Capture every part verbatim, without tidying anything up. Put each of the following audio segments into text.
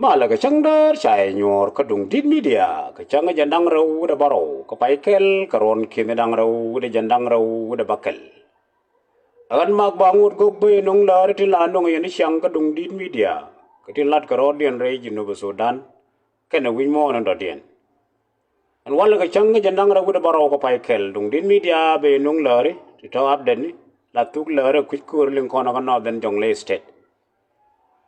Malɛ kɛ cäŋ däär ca yɛ nyuɔ̱ɔ̱r kä Duŋdi̱t Media kɛ cäŋ jɛn da̱ŋ rɛw wi̱cdɛ bärɔw kɛ pay kɛl kɛ ruɔ̱n ki̱ni da̱ŋ rɛw wi̱cdɛ jɛn da̱ŋ rɛw wi̱cdɛ bäkɛl. Ɛ ɣän Mak Baŋot Gök, bä yɛ nöŋ lääri tin la nöŋ yɛn i̱ ciaŋ kä Duŋdi̱t Media kɛ tin lat kɛ rɔɔdiɛn rɛy Jinub Sudan kɛnɛ wi̱c muɔ̱ɔ̱n in dɔ̱diɛn. Ɛn walɛ kɛ cäŋ kä jɛn da̱ŋ rɛw wi̱cdɛ bärɔw kɛ pay kɛl, Duŋdi̱t Media bɛ yɛ nöŋ lääri ti tɔ̱ update ni la thuk lääri kui̱c köör liŋ kɔn kä Northern Jonglei State.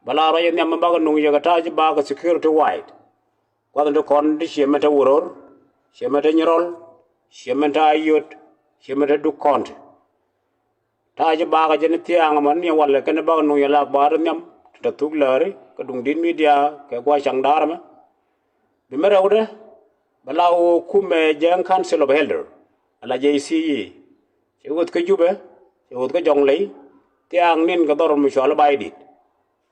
Bä la ruac in nhiam mi bakɛ nuŋ yɛ kɛ ta̱a̱ ci bakɛ security wide. Gua̱th in ti kɔn ti ciɛ mɛn te Wuror, ciɛ mɛn te Nyirɔl, ciɛ mɛn te Ayod, ciɛ mɛn te Duk County. Ta̱a̱ ci bakɛ jɛn thia̱a̱ŋ mɔ ni walɛ kɛn bakɛ nuŋ yɛ la akbar in nhiam ti te thuk lääri kä Duŋdi̱t Media kɛ gua̱a̱th caŋ da̱a̱r ɛmɛ. Bi mi rɛwdɛ bɛ la ɣöö kumɛ Jiɛŋ Council of Elder ala J C E. Cɛ ɣöth kä Jubɛ, cɛ ɣöth kä Jɔŋley, thia̱a̱ŋ ni̱n kɛ dhɔr mi cɔal i̱ Baydit.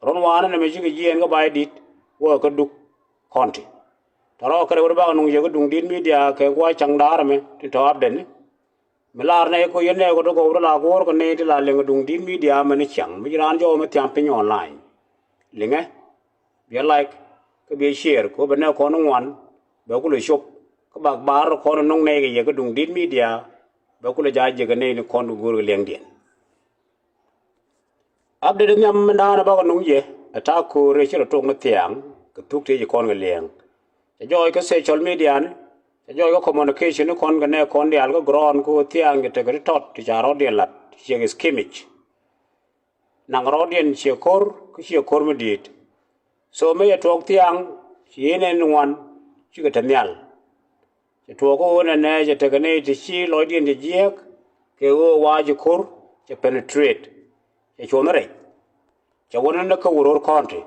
Ruɔ̱n wanɛ nɛmɛ cikɛ jiɛɛn kä Baydit wä kä Duk County. Tɔ̱ rɔɔk kɛ rɛwdɛ bakɛ nuŋ yɛ kä Duŋdi̱t Media kɛ gua̱a̱th caŋ da̱a̱r ɛmɛ tin tɔ̱ update ni. Mi lar nɛy kɔ yɛn nɛy kɔ ti gɔw ti la guɔ̱ɔ̱r kɛ nɛy ti la liŋ Duŋdi̱t Media mɛn ni ciaŋ mi ci raan jɔw mi thiam piny online. Liŋɛ, biɛ like kä biɛ share kɛ ɣöö bɛ nɛy kɔn ŋuan bɛ kulɛ cop kä bak bar kɔn nöŋ nɛy kɛ yɛ kä Duŋdi̱t Media bɛ kulɛ ja̱ jiäk kɛ nɛy ni kɔn kɛ go̱o̱r kɛ liɛŋdiɛn. Update in nhiam mi da̱a̱n bakɔ nuŋ yɛ ɛ ta̱a̱ ko̱o̱r ëë ci rɔ tok mi thia̱a̱ŋ kɛ thuk tëë ci kɔn kɛ liɛɛŋ. Cɛ jɔɔc kä social media ni, cɛ jɔɔc kä communication ni kɔn kɛ nɛɛ kɔn diaal kä ground kä ɣöö thia̱a̱ŋ cɛ tekɛ ti tɔt ti ca rɔ̱diɛn lat ti ciek scrimmage. Naŋ rɔ̱diɛn ciɛ ko̱r kä ciɛ ko̱r mi di̱i̱t. So mëë cɛ tuɔɔk thia̱a̱ŋ ci yen ɛn ŋuan cikɛ te nhial. Cɛ tuɔɔk kä ɣöö nɛnɛ cɛ tekɛ nɛy ti ci lɔcdiɛn cɛ jiääk kɛ ɣöö wa ci ko̱r cɛ penetrate, cɛ cuɔ̱n rɛc. Cɛ wä ni ni kä Wuror County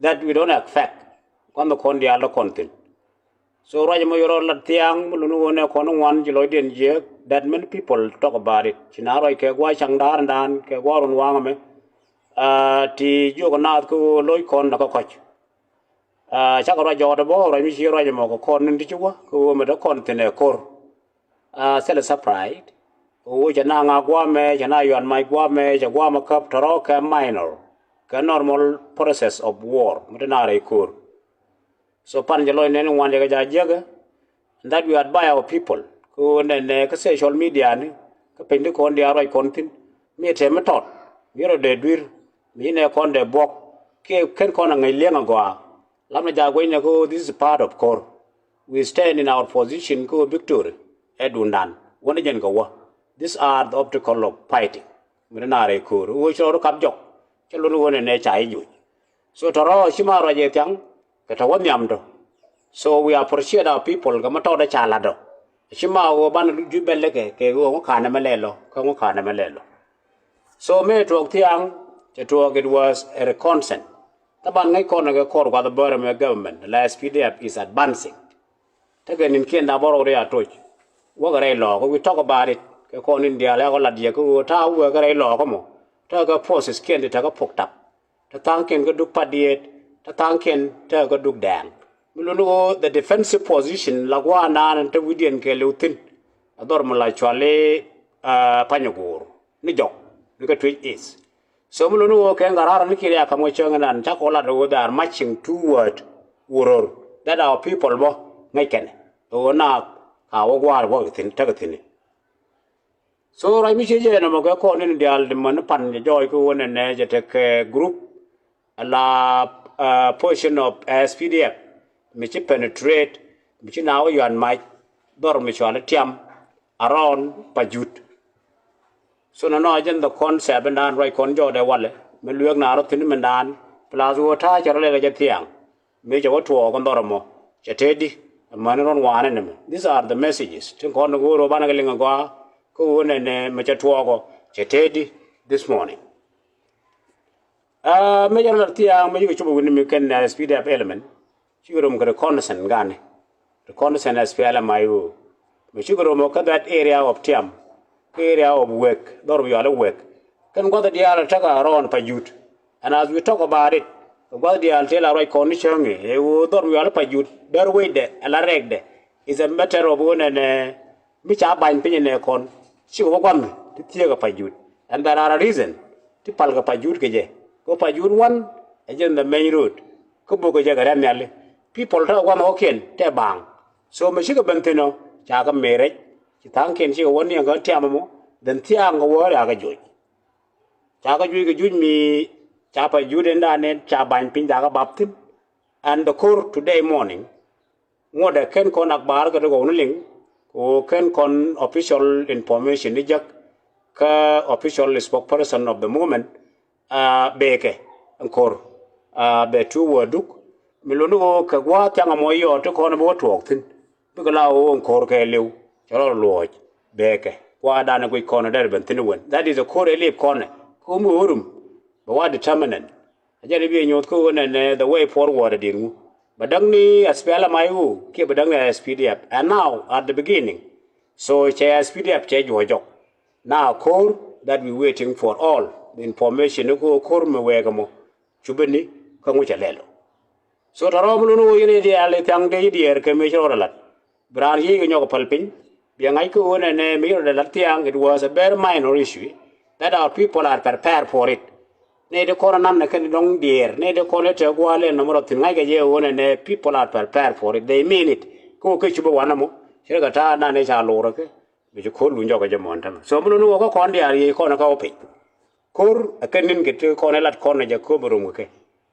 that we don't expect. Gua̱n ni kɔn diaal ti kɔn thi̱n. So ruac mɔ yɔrɔ lat thia̱a̱ŋ mi luni ɣöö nɛ kɔn ŋuan ci lɔcdiɛn jiääk, that many people talk about it. Ci na ruac kɛ gua̱a̱th caŋ da̱a̱rdan kɛ gua̱a̱th run waŋ ɛmɛ. Ti jiök naath kä ɣöö loc kɔn ni kä kɔc. Cakɔ ruac jɔɔt ɛ bä ruac mi ci ruac ɛmɔ kɛ kɔn ni ti ci wä kä ɣöö mɛ te kɔn thi̱n ɛ ko̱r. Thilɛ surprise ɣöö cɛ na ŋa guamɛ, cɛ na yuan mac guamɛ, cɛ guamɛ käp tɔ̱rɔ̱ kɛ minor, kɛ normal process of war mi te na rɛy ko̱r. So pan cɛ lɔc nɛn ŋuan cɛ kɛ ja̱ jiäkä. And that we advise our people kä ɣöö nɛnɛ kä social media ni kä piny ti kɔn diaal ruac kɔn thi̱n. Mi tɛm mi tɔt mi rɔ dee dui̱r mi nɛ kɔn dee buɔk kiɛ ken kɔn a ŋäc liɛŋ a gɔaa. Lam ni ja̱ guecnɛ kä ɣöö this is part of ko̱r. We stand in our position kä ɣöö victory ɛ dundan wä ni jɛn kɛ wä. These are the obstacle of fighting. Mi ri naar ɛ ko̱r ɣöö ci rɔ ri kap jɔk cä lun ɣöö nɛnɛ ca i̱ juc. So tɔ̱rɔ̱ ci ma ruac ɛ thiaŋ kɛ tɔ̱ wä nhiam tɔ̱. So we appreciate our people kɛ ma tɔɔdɛ ca la̱t ɔ. Ci ma ɣöö banɛ juc bɛl kɛ kɛ ɣöö ŋu ka̱n ɛmɛ lɛl ɔ kɛ ŋu ka̱n ɛmɛ lɛl ɔ. So mëë tuɔɔk thiaŋ cɛ tuɔɔk it was a reconnaissance. Thaban ŋäc kɔn kɛ kɔr guath bär ɛmɛ government la S P D F is advancing. Tekɛ ninkiɛn da̱ŋ bärɔw ri a toc. Wäkɛ rɛy lɔɔkä, we talk about it. Kɛ kɔn in diaal ɛ kɔ lat yɛ kä ɣöö ta̱a̱ wäkɛ rɛy lɔɔkä mɔ. Tekɛ forces kiɛn ti tekɛ pok tap. Te tha̱a̱ŋkiɛn kä Duk Padiet, te tha̱a̱ŋkiɛn tekɛ kä Duk Dɛɛŋ. Mi luni ɣöö the defensive position la gua̱a̱ndan te wi̱cdiɛn kɛɛliw thi̱n. A dhɔr mi la cuali Panyagor ni jɔk ni kä Twic East. So mi luni ɣöö kɛ ŋa̱ra̱r ni kiɛ ria kam kɛ cäŋ inan cakɔ lat ɣöö they are marching toward Wuror. That our people bä ŋäc kɛn ɣöö naath ka wä gua̱a̱r bä tekɛ thi̱n. So ruac mi ciec jɛ nɔmɔ kɛ kɔn in diaal di män pan jɛ jɔɔc kä ɣöö nɛnɛ jɛ tekɛ group ala portion of S P D F mi ci penetrate mi ci na wä yuan mac dhɔr mi cuali Tiam around Pajut. So nɔnɔ jɛn the concept in dan ruac kɔn jɔɔdɛ walɛ mi lueek na rɔ thi̱n mi dan plus ɣöö ta̱a̱ cɛ rɔ lɛl kɛ jɛ thiaŋ. Mëë cɛ wä tuɔɔk in dhɔr ɛmɔ cɛ tëëdi. Amäni ruɔ̱n wa̱a̱n ɛn ɛmɛ, these are the messages tin kɔn ni go̱o̱r ɣöö banɛ kɛ liŋ agɔaa. Kä ɣöö nɛnɛ mɛ cɛ tuɔɔk ɔ cɛ tëëdi this morning. Mëë cɛ rɔ lat thia̱a̱ŋ mëë cikɛ cop ɛ wi̱ni mi kɛn S P D F element. Cikɛ rom kɛ reconnaissance gani, reconnaissance S P L M I O. Mɛ cikɛ rom ɔ kä that area of Tiam kä area of Wek, dhɔr mi yuali Wek. Kɛn gua̱th diaal tekɛ around Pajut. And as we talk about it, gua̱th diaal tëë la ruac kɔn ni cäŋ i̱ ɛ ɣöö dhɔr mi yuali Pajut där wecdɛ ala rɛkdɛ. Is a matter of ɣöö nɛnɛ mi ca bany piny nɛ kɔn cikɛ wä gua̱th ti thieekä Pajut. And there are a reason ti palkä Pajut kɛ jɛ. Kɛ Pajut one ɛ jɛn the main road. Kä bukɛ jɛ kɛ rɛn nhiali. People tɛ gua̱n ɣɔ̱kiɛn tɛ baaŋ. So mi cikɛ ben thi̱n ɔ, ca kɛ mëë rɛc. Ci tha̱a̱ŋkiɛn cikɛ wä niɛŋ kɛ tiam ɛmɔ, then thia̱a̱ŋ kɛ wäär ca kɛ juɔc. Ca kɛ juɔc kɛ juɔc mi ca pa juut in da̱a̱n in ca ba̱ny piny ca kɛ bap thi̱n. And the court today morning, ŋuɔ̱tdɛ ken kɔn akbar kɛ ti gɔw ni liŋ, ko ken kɔn official information ni jek, kä official spokesperson of the movement, a bekɛ ɛn ko̱r, a bɛ tu wä duk. Mi luni ɣöö kɛ gua̱a̱th thiaŋ ɛmɔ yɔɔt ti kɔn bi wä tuɔɔk thi̱n, bikɛ la ɣöö ɛn ko̱r kɛ liw cɛ rɔ luɔɔc. Bekɛ gua̱a̱th danɛ guic kɔn dɛr ben thi̱n wen, that is a ko̱r ɛ lip kɔnɛ. Kä mi ɣöö rum bɛ wa determinant. A jɛn i̱ bi nyuɔ̱th kä ɣöö nɛnɛ the way forward ɛ di̱t ŋu. Bɛ däŋ ni S P L M I O kiɛ bɛ däŋ ni S P D F. And now at the beginning, so cɛ S P D F cɛ juɔ̱ɔ̱c jɔk. Now ko̱r that we waiting for all the information ni kä ko̱r mi wɛɛk ɛmɔ. Cupɛ ni kä ŋu cɛ lɛl ɔ. So tɔ̱ rɔɔm lun ɣöö yɛn i̱ diaal i̱ thia̱ŋ dee i̱ diɛɛr kɛ mëë ci rɔɔdɛ la̱t. Bi raan yiëë kɛ nyɔk päl piny. Biɛ ŋa̱c kä ɣöö nɛnɛ mëë ci rɔɔdɛ la̱t thia̱a̱ŋ, it was a very minor issue that our people are prepared for it. Nɛy ti kɔn nan nɛ kɛn dɔ̱ŋ diɛɛr, nɛy ti kɔn i̱ te gua̱a̱l ɛn nɔmɔ rɔ thi̱n ŋa̱ckɛ jɛ ɣöö nɛnɛ people are prepared for it, they mean it. Kä ɣöö kä cupɛ wanɛ mɔ ci rɔ kɛ ta̱a̱ nan i̱ ca lo̱rä kɛ. Bi ci ko̱r luny jɔkɛ jɛ mɔn tämɛ. So mi luni ɣöö kä kɔn diaal yiëë kɔn kä wä piny. Ko̱r ɛ kɛn ni̱n kɛ ti kɔn ɛ lat kɔn ɛ jɛ köp rum kɛ kɛ.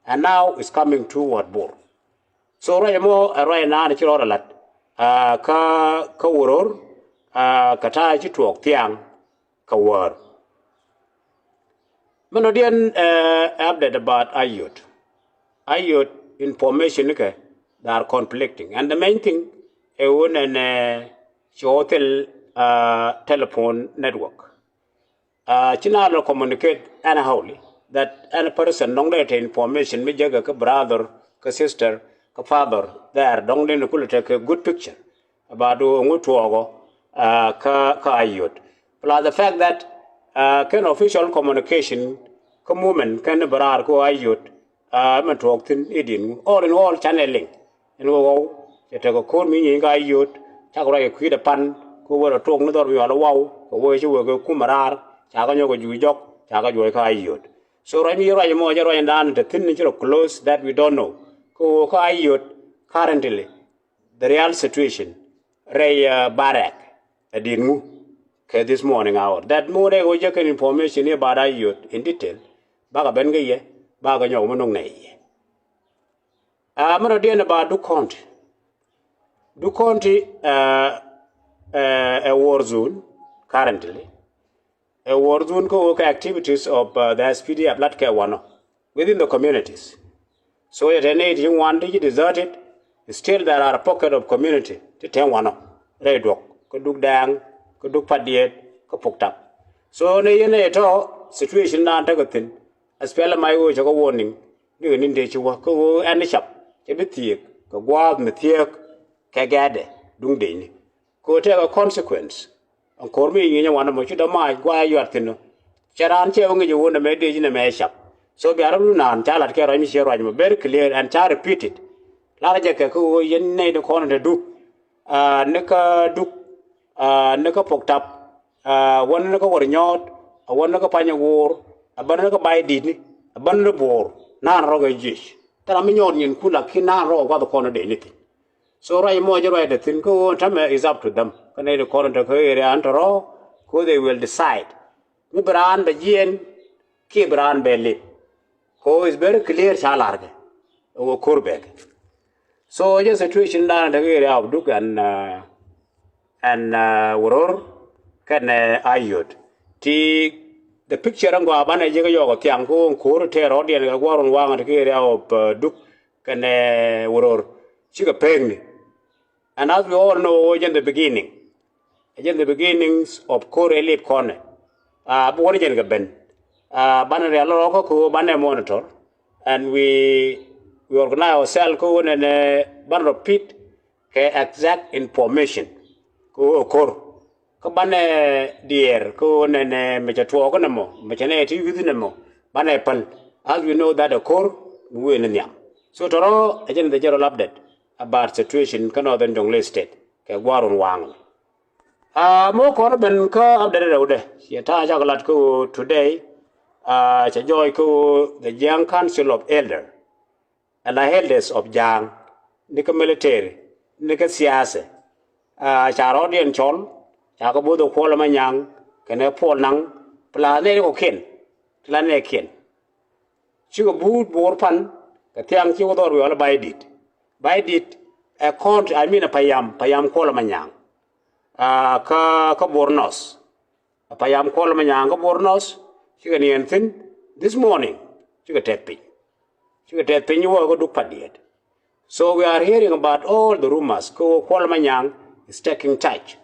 And now is coming toward Bor. So ruac ɛmɔ ɛ ruac naan ci rɔɔdɛ lat, a, kä, kä Wuror, a, kɛ ta̱a̱ ci tuɔɔk thia̱a̱ŋ kɛ wäär. Mɛn nɔ diɛn, ɛ, update about Ayod. Ayod information ni kɛ, they are conflicting. And the main thing ɛ ɣöö nɛnɛ ci ɣɔw thil, a, telephone network. A, ci na lɔ communicate anyhowly that any person dɔ̱ŋ dee te information mi jekɛ kä brother, kä sister, kä father, there dɔ̱ŋ dee ni kulɛ tekɛ good picture about ɣöö ŋu tuɔɔkɔ, a, kä, kä Ayod. Plus the fact that, a, kɛn official communication kä movement kɛn ni bɛ raar kä Ayod, a, mɛn tuɔɔk thi̱n i̱ di̱t ŋu. All in all canɛ liŋ. Ɛn ɣöö ɣɔw cɛ tekɛ ko̱r mi nyieny kä Ayod, cakɛ ruac kɛ kui̱dɛ pan, kä wä rɔ tuɔɔk ni dhɔr mi yual waw kɛ wee ci wee kɛ kumɛ raar, ca kɛ nyɔk kɛ juuc jɔk, ca kɛ juɔc kä Ayod. So ruac mi ci ruac ɛmɔ jɛ ruac ɛn da̱a̱n te thi̱n ni ci rɔ close that we don't know. Kä ɣöö kä Ayod currently the real situation rɛy, uh, Barrack ɛ di̱t ŋu kɛ this morning hour. That more rɛy ɣöö jɛ kɛn information ni about Ayod in detail, bakɛ ben kä yɛ, bakɛ nyɔk mi no̱ŋ nɛ yɛ. A, mɛn rɔ diɛn about Duk County. Duk County, a, ɛ, ɛ war zone currently. Ɛ war zone kä ɣöö kɛ activities of, a, the S P D F lat kɛ wanɔ within the communities. So yɛ te nɛy ti ŋuan ti ci deserted, still there are a pocket of community ti te wanɔ rɛy duɔk kä Duk Dɛɛŋ, kä Duk Patiɛt, kä Puktap. So ni yɛn ɛ tɔ situation dan tekɛ thi̱n. S P L M I O cɛ kɛ warning. Ni kɛ ni̱n tëë ci wä kä ɣöö ɛn ni cap cɛ bi thiëëk kɛ gua̱a̱th mi thiëëk kɛ gɛɛtdɛ duŋ decni. Kɛ ɣöö tɛkɛ consequence. Ɛn ko̱r mi ŋi̱i̱c ɛ wanɛ mɔ ci dɔ̱ma̱a̱c gua̱a̱c yuat thi̱n ɔ. Cɛ raan cɛ wä ŋi̱c ɛ ɣöö nɛmɛ dëëc nɛmɛ cap. So bia rɔ lu naan ca lat kɛ ruac mi ciɛ ruac mɔ very clear and ca repeated. Lar jɛ kɛ kä ɣöö yɛn nɛy ti kɔn in te Duk. Aa, ni kä Duk, aa, ni kä Puktap, aa, wän ni kä Wärnyɔɔt, a wän ni kä Panyɛ Wuur, a bän ni kä Bay Di̱tni, a bän ni Buur, naan rɔ̱ kɛ jiec. Thil ram mi nyɔɔt nyinkun lakin naan rɔ̱ kɛ gua̱th kɔn dee ni thi̱n. So ruac mɔ jɛ ruac te thi̱n kä ɣöö tämɛ is up to them. Kä nɛy ti kɔn in te kä area in te rɔ̱, kä they will decide. Mi bi raan bɛ jiɛɛn kiɛ bi raan bɛ lip. Kɛ ɣöö is very clear ca lar kɛ ɛ ɣöö ko̱r bɛ kɛ. So jɛ situation dan te kɛ area of Duk ɛn, aa, ɛn, aa, Wuror kɛnɛ Ayod. Ti the picture ɛn gɔaa banɛ jɛ kɛ yɔɔk ɛ thiaŋ kä ɣöö ko̱r tɛɛr rɔ̱diɛn kɛ gua̱r wun waŋ te kɛ area of, aa, Duk kɛnɛ Wuror. Cikɛ pekni. And as we all know, ɣöö jɛn the beginning. Ɛ jɛn the beginnings of ko̱r ɛ lip kɔnɛ. Aa, bi wän jɛn kɛ ben. Aa, banɛ rial rɔɔkä ko̱ banɛ monitor. And we, we organize ourselves kä ɣöö nɛnɛ banɛ repeat kɛ exact information. Kä ɣöö ko̱r. Kä banɛ diɛɛr kä ɣöö nɛnɛ mɛ cɛ tuɔɔkä nɛmɔ, mɛ cɛ nɛy ti yuth nɛmɔ, banɛ päl. As we know that ɛ ko̱r, mi wëë ni nhiam. So tɔrɔ, ɛ jɛn the general update about situation kä Northern Jonglei State kɛ gua̱a̱r wun waŋ. Aa, mɔ kɔn ben kä update rɛwdɛ. Ciɛ ta̱a̱ cak lat kä ɣöö today, aa, cɛ jɔɔc kä ɣöö the Jiang Council of Elder. ala elders of Ja̱a̱ŋ, ni kä military, ni kä siasa. Ca rɔɔdiɛn cɔl, ca kɛ bo̱o̱th ɛ Kuɔl Manyaŋ kɛnɛ Puɔl Naŋ, plus nɛy ti kɔ̱kiɛn ti la nɛɛkiɛn. Cikɛ buut Bor pan kɛ thiaŋ, ci wä dhɔr wi̱i̱ ɔl Baidit. Baidit ɛ kɔn, I mean, ɛ payam, payam Kuɔl Manyaŋ. Kä kä Bor North, ɛ payam Kuɔl Manyaŋ kä Bor North, cikɛ niɛn thi̱n. This morning cikɛ tɛth piny. Cikɛ tɛth piny wä kä Duk Padiɛt. So we are hearing about all the rumors kä ɣöö Kuɔl Manyaŋ is taking charge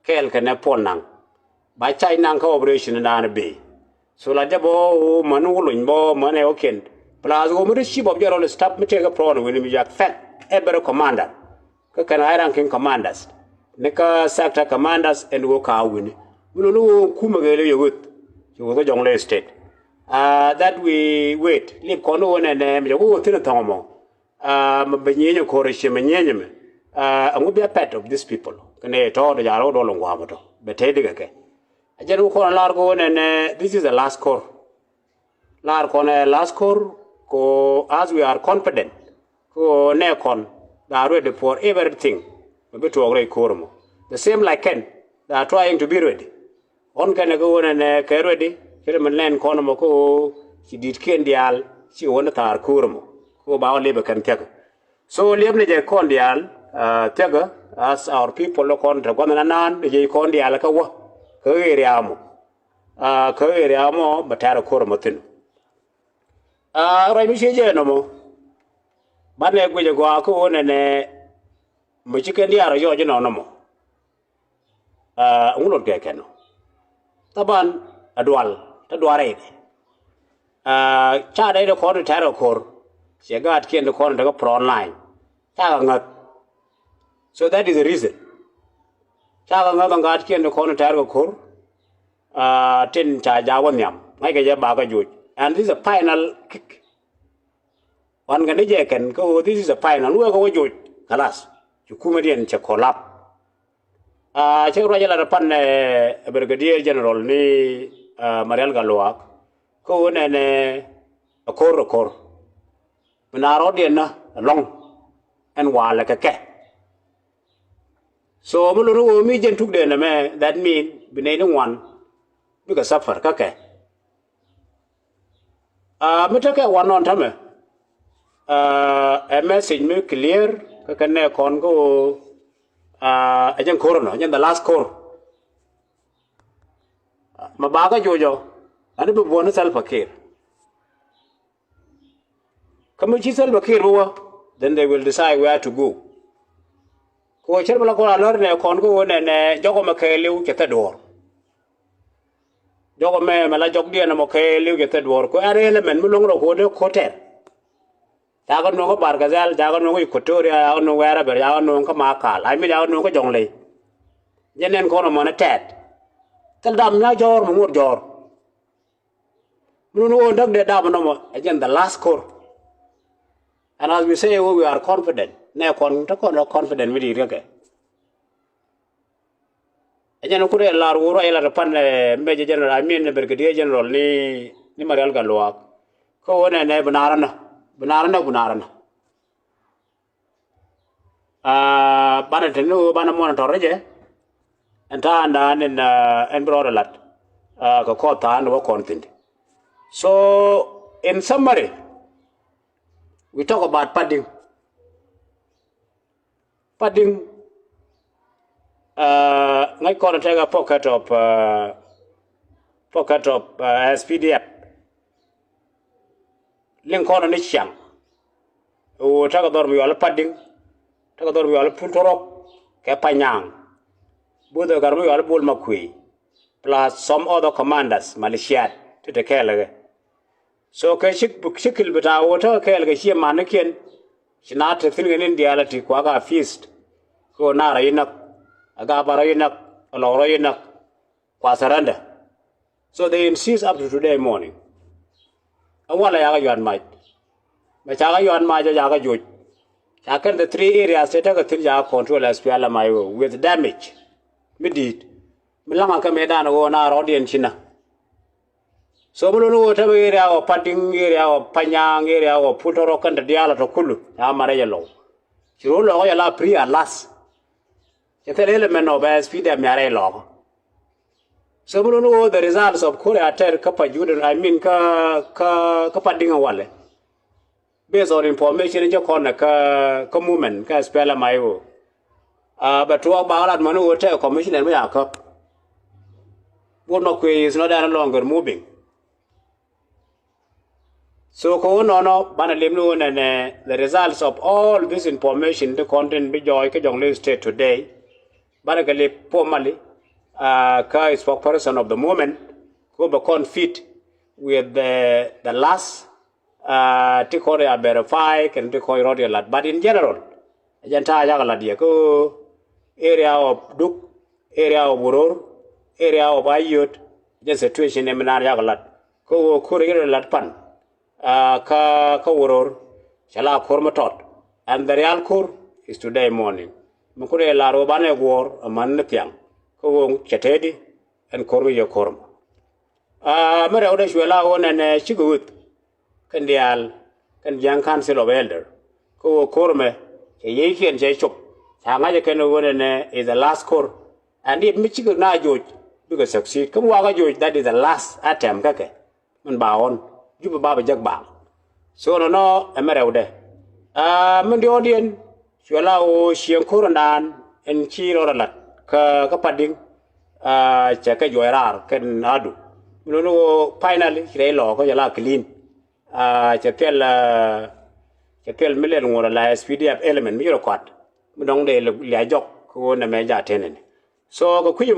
kɛɛl kɛnɛ Puɔl Naŋ. Ba charge naŋ kä operation in da̱a̱n bee. So la jɛ bä ɣöö män wä lony bä män ɛ wä kiɛn. Plus ɣöö mi ti chief of general staff mi tëëk ɛ front wi̱ni mi jak thank every commander. Kä kɛn high ranking commanders ni kä sector commanders ɛn ɣöö ka wi̱ni. Mi luni ɣöö kumɛ kɛ ley yɛ ɣöth ci ɣöth kä Jonglei State. That we wait lip kɔn ɣöö nɛnɛ mi jɛ ɣöö thi̱n thɔŋ mɔ. Mɛ bɛ nyieny ko̱r ci mɛ nyieny mɛ. Ɛŋu bia part of these people kɛnɛ tɔ̱ dee ja̱a̱r ɣöö dɔl ŋua̱a̱m tɔ̱ bɛ tey dikɛ kɛ. A jɛn ɣöö kɔn lar ɣöö nɛnɛ, this is the last ko̱r. Lar kɔn ɛ last ko̱r ko, as we are confident ko nɛ kɔn, they are ready for everything. Mɛ bi tuɔɔk rɛy ko̱r mɔ. The same like Kɛn, they are trying to be ready. Ɣɔn kɛn ɛ kä ɣöö nɛnɛ kɛ ready. Cɛ ri mi nɛn kɔn mɔ kä ɣöö ci di̱t kiɛn diaal ci ɣöö ni thaar ko̱r mɔ kä ɣöö ba wä lip ɛ kɛn thiäk. So liep ni jɛ kɔn diaal thiäk, as our people kɔn te gua̱n na naan ni jɛ kɔn diaal kä wä kä area mɔ. Kä area mɔ bɛ tɛr ɛ ko̱r mɔ thi̱n. Ruac mi cie jɛ nɔmɔ. Banɛ guic agɔaa kä ɣöö nɛnɛ mi ci kɛn diaal rɔ yɔc inɔ nɔmɔ. Ɛŋu lot kɛ kɛn ɔ? Thaban a dual, te dual rɛydɛ. Ca dɛy de kɔn tɛr kɛ ko̱r, ciɛ gaatkiɛn de kɔn te kä front line. Ca kɛ ŋäth. So that is the reason. Ca kɛ ŋäth ɔ gaatkiɛn de kɔn tɛr kɛ ko̱r. Tin ca jaak wä nhiam ŋa̱ckɛ jɛ bakä joc. And this is a final kick. Wan kɛ ni jɛ kɛn kä ɣöö this is a final, wekɛ wä joc. Kalas. Ci kumɛ diɛn cɛ collapse. Cɛ ruac lat pan ɛ Brigadier General ni Marial Galuak kä ɣöö nɛnɛ ɛ ko̱r ɛ ko̱r. Mi na rɔɔdiɛn na ɛlɔ̱ŋ ɛn walɛ kɛ kɛ. So mi lot ni ɣöö mi jɛn tukdɛ nɛmɛ, that mean bi nɛy ni ŋuan bikɛ suffer kä kɛ. Mi tekɛ wan nɔn tämɛ ɛ message mi clear kä kɛn nɛ kɔn kä ɣöö ɛ jɛn ko̱r nɔ, jɛn the last ko̱r. Ma bakä jocɔ ani bi buɔ̱n ni Salva Kiir. Kä mi ci Salva Kiir bi wä, then they will decide where to go. Kɛ ɣöö cär mi la kɔn a lär nɛ kɔn kä ɣöö nɛnɛ jɔkɔ mɛ kɛɛliw cɛ thɛ duɔ̱ɔ̱r. Jɔkɔ mɛ mɛ la jɔkdiɛn ɛmɔ kɛɛliw cɛ thɛ duɔ̱ɔ̱r kɛ ɣöö ɛn element mi luäŋ rɔ kɛ ɣöö dee ko̱r tɛr. Ca kɛ nuɔ̱ŋ kä Bargazal, ca kɛ nuɔ̱ŋ kä Equatoria, ca kɛ nuɔ̱ŋ Wɛɛr Abɛr, ca kɛ nuɔ̱ŋ kä Makal, I mean ca kɛ nuɔ̱ŋ kä Jɔŋley. Jɛ nɛn kɔn ɛmɔ ni tɛt. Thil dam nya jɔ̱ɔ̱r mi ŋot jɔ̱ɔ̱r. Mi nuni ɣöö däk dee dap nɔmɔ ɛ jɛn the last ko̱r. And as we say, we are confident. Nɛ kɔn te kɔn rɔ confident mi di̱i̱t kä kɛ. Ɛ jɛn kun rɛ lar wur rɔ ila rɛ pan Major General, I mean Brigadier General ni ni Marial Galuak. Kä ɣöö nɛ nɛ bi naar nä bi naar nä bi naar nä. Banɛ te ni ɣöö banɛ monitor jɛ. Ɛn ta̱a̱ naan in ɛn bi rɔɔdɛ lat kɛ kɔɔth ta̱a̱ ni wä kɔn thi̱n. So in summary, we talk about Padiŋ. Padiŋ ŋäc kɔn tekɛ pocket of pocket of S P D F. Liŋ kɔn ni ciaŋ. Ɣöö tekɛ dhɔr mi yual Padiŋ, tekɛ dhɔr mi yual Pultorok kɛ Panyaŋ. Both ɛ gat mi yual Bol Makuei plus some other commanders, militiat ti te kɛɛl kɛ. So kɛ cik, cikil bi ta̱a̱ ɣöö tekɛ kɛɛl kɛ ciɛ manikiɛn. Ci na te thi̱n kɛ ni diaal a ti kuak a feast. Kɛ ɣöö naar rɔ yi näk, a gap a rɔ yi näk, a lɔk rɔ yi näk. Kua surrender. So they insist up to today morning. Ɛn walɛ yakä yuan mac. Mɛ cakä yuan mac ɔ yakä joc. Ca kɛn the three areas te tekɛ thi̱n yakä control S P L M I O with damage mi di̱i̱t. Mi laŋä kä mëëdan ɣöö na rɔɔdiɛn cinä. So mi luni ɣöö tämɛ area ɣɔw Padiŋ, area ɣɔw Panyaaŋ, area ɣɔw Pultɔrɔ kɛn te diaal tɔ kulu ca marɛ jɛ lɔw. Ci ro̱o̱ lɔɔkä jɛ la free at last. Cɛ thil element of S P D F mi a rɛy lɔɔkä. So mi luni ɣöö the results of Korea tɛr kä Pajut, I mean kä, kä, kä Padiŋ walɛ. Based on information in cä kɔn kä, kä movement kä S P L M I O. Bɛ tuɔɔk bak lat mäni ɣöö tɛk commissioner mi a käp. Bur nɔ kuëë is not any longer moving. So kä ɣöö nɔnɔ banɛ lim ni ɣöö nɛnɛ the results of all this information ti kɔn tin bi jɔɔc kä Jonglei State today. Banɛ kɛ lip formally kä spokesperson of the movement kä bɛ kɔn fit with the, the last ti kɔn ya verify kɛn ti kɔn rɔt yɛ lat. But in general, jɛn ta̱a̱ yakɛ lat yɛ kä area of Duk, area of Wuror, area of Ayot, jɛn situation ni mi naan yakɛ lat. Kä ɣöö ko̱r yɛ lat pan kä, kä Wuror cɛ la ko̱r mi tɔt. And the real ko̱r is today morning. Mi kun yɛ lar ɣöö banɛ guɔ̱ɔ̱r amäni thiaŋ kä ɣöö cɛ teti ɛn ko̱r mi yɛ ko̱r mɔ. Mi rɛwdɛ cuɛ la ɣöö nɛnɛ cikɛ ɣöth kɛn diaal kɛn Jiaŋ Council of Elder kä ɣöö ko̱r mɛ cɛ yiëëkiɛn cɛ cop. Ca ŋa̱cä kɛn ɣöö nɛnɛ is the last ko̱r. And if mi cikɛ na joc bikɛ succeed kä mi wakä joc, that is the last attempt kä kɛ. Min ba ɣɔn Jubɛ ba bɛ jek bak. So nɔnɔ ɛmɛ rɛwdɛ. Min diɔ̱ɔ̱diɛn cuɛ la ɣöö cieŋ ko̱r ɛndan ɛn ci rɔɔdɛ lat kä, kä Padiŋ. Cɛ kɛ juɔc raar kɛn Adu. Min nɔnɔ ɣöö finally ci rɛy lɔɔkä cɛ la clean. Cɛ thil, cɛ thil mi lɛl ŋuɔ̱t ala S P D F element mi ci rɔ kɔat mi dɔ̱ŋ dee liac jɔk kä ɣöö nɛmɛ jaat tenɛ ni. So kɛ kui̱c